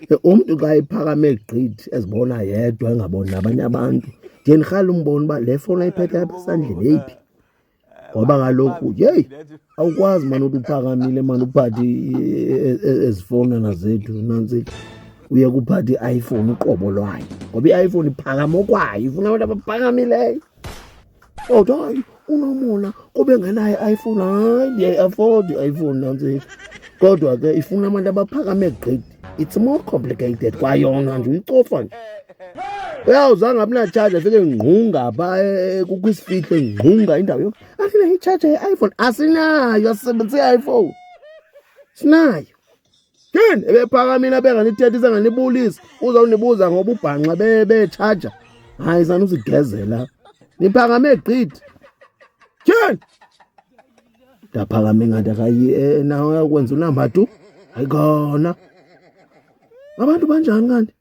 Umntu xa ephakame gqithi ezibona yedwa engaboni nabanye abantu, ndiye ndirhale umbona uba le fowuni ayiphethe apha esandleni yeyiphi. Ngoba kaloku yeyi awukwazi mani uthi uphakamile mani uphathe ezi fowunana zethu nantsi uye kuphatha i-iPhone uqobo lwayo ngoba i-iPhone iphakama okwayo ifuna abantu abaphakamileyo. Kodwa hayi unomona kube ngenayo i-iPhone hayi ndiyayi-afford i-iPhone nantsi kodwa ke ifuna abantu abaphakame gqithi it's more complicated kwayona nje uyicofa nje uyawuzange abunatshajha fike ngqunga pha eh, eh, kukho isifihlo ngqunga indawo yonke asinayo itshaja ye-iphone asinayo asisebenzise i-iphone sinayo Yini ebephakamile abenganithethisa nganibulisa uzawunibuza ngoba ubhanxa betshaja hayi sanuzigezela niphakame gqithi tyhini ndaphakame ngathi akayi eh, nawe uyakwenza unumber 2 hayi khona abantu banjani kanti